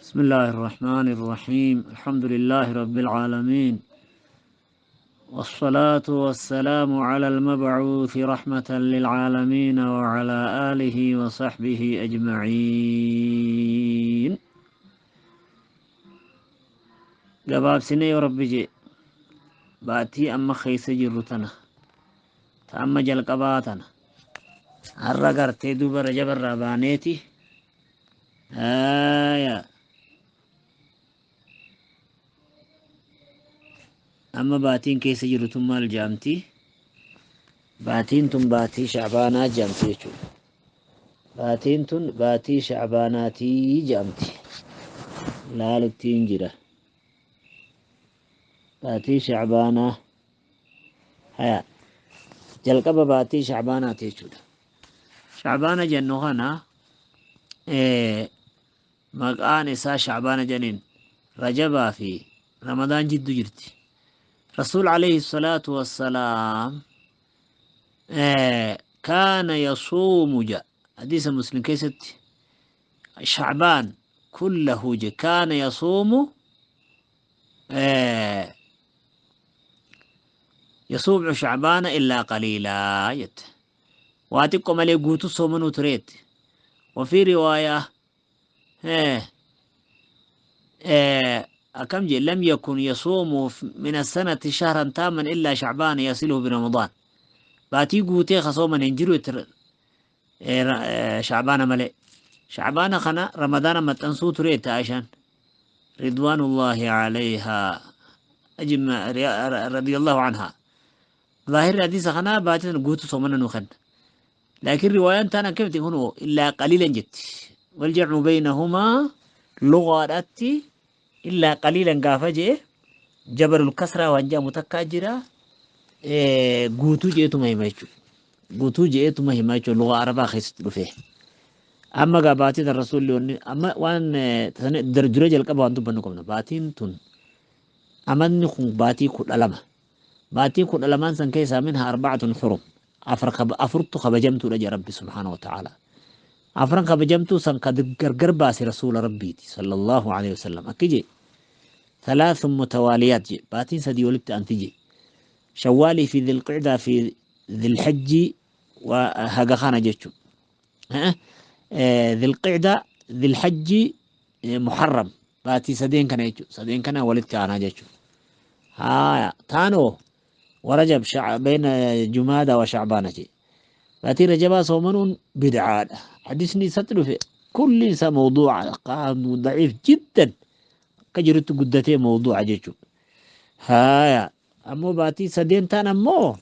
بسم الله الرحمن الرحيم، الحمد لله رب العالمين، والصلاة والسلام على المبعوث رحمة للعالمين وعلى آله وصحبه أجمعين. Gabaabsinee yoo Rabbi jee, baatii amma keessa jirru tana, ta amma jalqabaa tana, har'a gartee duuba Rajaba irraa baaneeti. Haaya, amma baatiin keessa jirru tun maal jaamti? Baatiin tun baatii Shacbaanaa jaamti jechuudha. Baatiin tun baatii Shacbaanaatii jaamti. Laaluttiin jira. Baatii Shacbaanaa, haya, jalqaba baatii Shacbaanaati jechuudha. Shacbaana jennu kana, maqaan isaa Shacbaana jedhaniin Rajabaa fi Ramadaan jiddu jirti. Rasuul alayhi salaatu wassalaam kaana yasuumu ja hadiisa Muslim keessatti, Shacbaan kullahu je, kaana yasuumu yasuumu Shacbaana illaa qaliilaa jette. Waa xiqqo malee guutuu soomanuu tureetti. Wafii riwaayaa akkam je, lam yakun yasuumu min asanati shahran taaman illaa Shacbaana yasiluhu biramadaan. Baatii guutee ka sooman hin jiru jette Shacbaana malee. Shacbaana kana Ramadaana maxxansuu tureetti Aishaan ridwaanullaahi alayhaa ajma radiyallahu anhaa. Zaahirri hadiisa kanaa baatii sana guutuu soomana nuu kenna. Laakiin riwaayaan taan akkamitti kunoo illaa qaliilan jetti. Wal jam'u baynahumaa lugaadhaatti illaa qaliilan gaafa jee, jabalul kasraa waan jedhamu takkaa jira, guutuu jeetuma hima jechuudha. Guutuu jeetuma hima jechuudha lugaa Arabaa keessatti dhufe. Amma gaa baatii tan rasuulli wanni amma waan dura jalqaba waan dubbannu qabna. Baatiin tun amanni kun baatii 12. Baatii 12n san keessaa minha arba'atun hurum. Afur afurtu kabajamtuudha jedha Rabbi subhaanahu wa ta'ala. Afran kabajamtuu san ka gargar baase rasuula Rabbiiti sallallahu alaihi wasallam. Akki jee, thalaathun mutawaaliyaat jee, baatiin sadii walitti aanti jee. Shawwaalii fi Dhilqicdaa fi Dhilhajjii waa haga kana jechuudha. Dhilqicdaa, Dhilhajjii, Muharram, baatii sadeen kana jechuudha. Sadeen kana walitti aanaa jechuudha. Haaya, taanoo warajab bayna Jumaada wa Shacbaana jee. Baatii Rajabaa soomanuun bid'aadha. Hadisni isatti dhufe kulli isaa mawduu'a, daciif jiddan, akka jirutti guddatee mawduu'a jechuudha. Haaya, ammoo baatii sadeen taan ammoo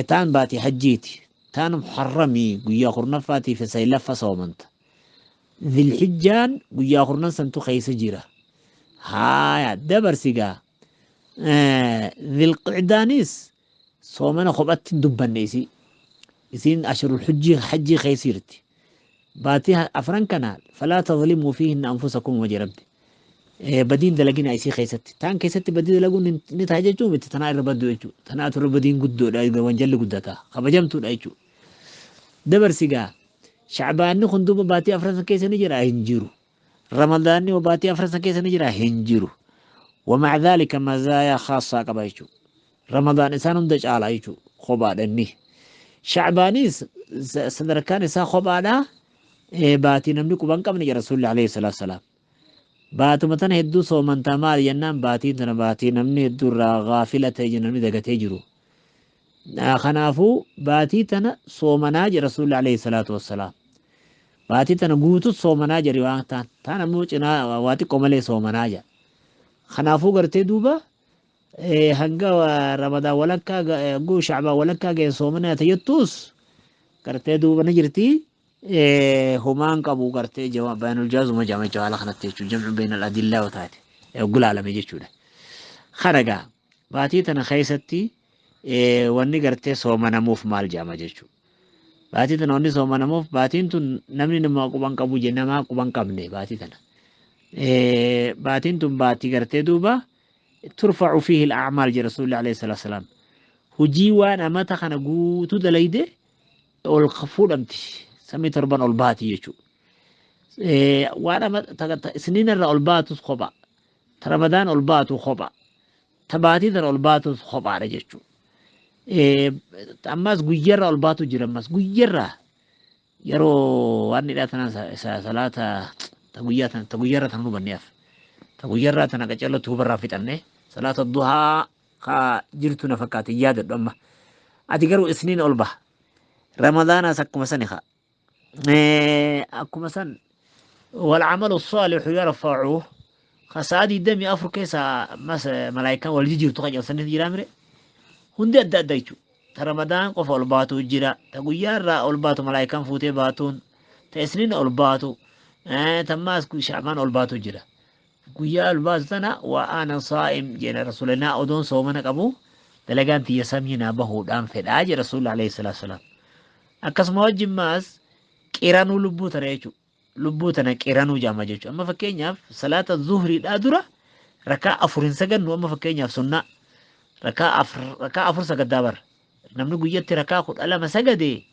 taan baatii hajjiiti. Taan Muharramii guyyaa 10ffaatii fi saylaffa soomanta. Dhilhijjaan guyyaa kurnan santu keessa jira. Haaya, dabarsi gaa. Dhilqicdaanis soomana kophatti hin dubbanne isii. Isiin ashrul hujjii hajjii keessa jirti. Baatii afran kana falaa tadlimuu fiihinna anfusakum waje Rabbi. Badiin dalagina isii keessatti. Taan keessatti badii dalaguun ni ta'a jechuun miti, tanaa irra baddu jechuudha. Tanaatu irra badiin guddoodha, wanjalli guddata. Kabajamtuudha jechuudha. Dabarsi gaa. Shacbaanni kun duuba baatii afran san keessa ni jira? Hin jiru. Ramadaanni hoo baatii afran san keessa ni jira? Hin jiru. Wama'a dhaalika mazaayaa khaassaa qaba jechuudha. Ramadaan isaan hunda caala jechuudha. Kophaadha inni. Shacbaanis sadarkaan isaa kophaadha. Baatii namni quba hin qabne jedha Rasuulli alayhi salaatu salaam. Baatuma tana hedduu soomantaa maali jennaan, baatiin tana baatii namni hedduu irraa gaafila ta'e jedha, namni dagatee jiru. Kanaafuu baatii tana soomanaa jedha Rasuulli alayhi salaatu wassalaam. Baatii tana guutuu soomanaa jedhi, waan taan. Taan ammoo cinaa waa xiqqoo malee soomanaa jedha. Kanaafuu gartee duuba hanga Ramadaan walakkaa guu Shacbaan walakkaa ga'e soomanaa ta'ettus gartee duuba ni jirti. Homaan qabu gartee bayaanul jaazuma jedhama jechuudha haala kanatti jechuudha, jam'u bainal adillaa yoo taate gulaalame jechuudha. Kana gaa baatii tana keessatti wanni gartee soomanamuuf maal jedhama jechuudha. Baatii tana wanni soomanamuuf, baatiin tun namni nama quban qabu je, namaa quban qabne baatii tana. Baatiin tun baatii gartee duuba turfa'u fiihi al-a'maal jedha Rasuulli alayhi salaatu wasalaam. Hujii waan amata kana guutuu dalayde ol fuudhamti. Samii torban ol baati jechuudha. Waan amma isniina irraa ol baatus kopha. Ta Ramadaan ol baatu kopha. Ta baatii tana ol baatus kophaadha jechuudha. Ammas guyyarraa ol baatu jira ammas guyyarraa yeroo waan hidhaa tana salaata ta guyyaa tana ta guyyarraa tana hubanneef ta guyyarraa tana qaccalootti hubarraa fixanne salaata duhaa ka jirtu na fakkaate yaadadhu amma. Ati garuu isniin ol baha. Ramadaanaas akkuma sani kaa. Akkuma san walcamalu saalixu yarfacu ka sa'a 24 keessa ammas malaayikaan wal jijjiirtu kan cabsaniif jira mire hundi adda adda jechuudha. Ta Ramadaan qofa ol baatu jira. Ta guyyaa irraa ol baatu malaayikaan fuutee baatuun. Ta isniin ol baatu. Tammaas shacbaan ol baatu jira. Guyyaa ol baatu tana wa ana saa'im jedha rasuulinaa odoon soomana qabu dalagaan tiyya samii naa bahuudhaan fedhaa jedha rasuulli alayhi salaatu salaam. Akkasuma wajjin maas qiranuu lubbuu tana jechuudha. Lubbuu tana qiranuu jedhama jechuudha. Amma fakkeenyaaf salaata zuhriidhaa dura rakaa afur hin sagannu amma fakkeenyaaf sunnaa rakaa afur sagaddaa bara. Namni guyyatti rakaa 12 sagade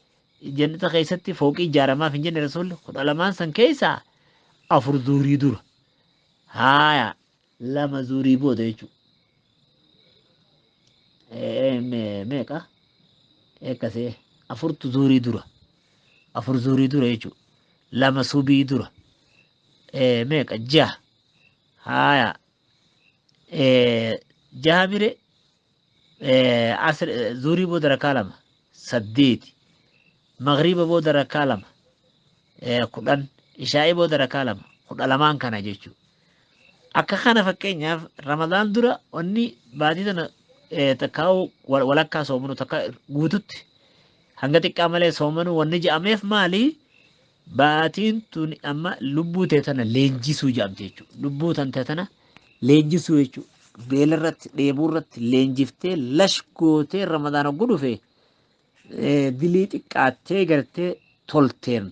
jannata keessatti fooqii ijaaramaaf hin jenne rasuulli 12n san keessaa afur zuhrii dura. Haaya lama zuhrii booda jechuudha. Meeqa? Akkasii afurtu zuhrii dura. Afur zuhrii dura jechuudha. Lama subii dura. Meeqa? Jaha. Haaya jaha mire asr zuhrii booda rakaa lama saddeeti. Magriiba booda rakaa lama 10. Ishaa'ii booda rakaa lama 12n kana jechuudha. Akka kana fakkeenyaaf Ramadaan dura wanni baatii tana takkaa'u walakkaa soomanu takka guututti hanga xiqqaa malee soomanu wanni je'ameef maali? Baatiin tun amma lubbuu tee tana leenjisuu je'amte jechuudha. Lubbuu tan tee tana leenjisuu jechuudha. Beela irratti dheebuu irratti leenjiftee lash gootee Ramadaan hogguu dhufe dilii xiqqaattee gartee tolteen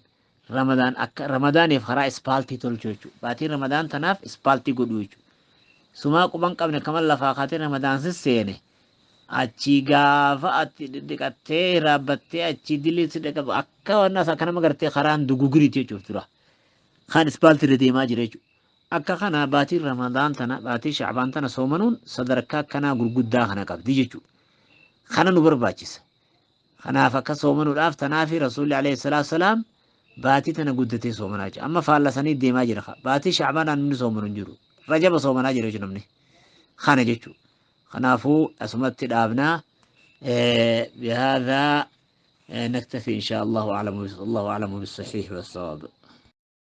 Ramadaan akka Ramadaaniif karaa ispaaltii tolchuu jechuudha. Baatiin Ramadaan tanaaf ispaaltii godhuu jechuudha. Sumaa quban qabne kaman lafaa kaatee Ramadaan sisseene achii gaafa ati dhiqattee raabbattee achii dilii si dhiqatu akka waan akka nama gartee karaan dugugiriiti jechuuf dura. Kan ispaaltii irra deemaa jira jechuudha. Akka kana baatiin Ramadaan tana baatii Shacbaan tana soomanuun sadarkaa akkanaa gurguddaa kana qabdi jechuudha. Kana nu barbaachisa. Kanaaf akka soomanuudhaaf tanaafi Rasuulli alayhi salaatu salaam baatii tana guddatee soomanaa jira. Amma faallasanii deemaa jira. Baatii Shacbaanaan namni soomanu hin jiru. Rajaba soomanaa jira jechuudha namni. Kana jechuudha. Kanaafuu asumatti dhaabnaa. بهذا نكتفي إن شاء الله أعلم، الله أعلم بالصحيح والصواب.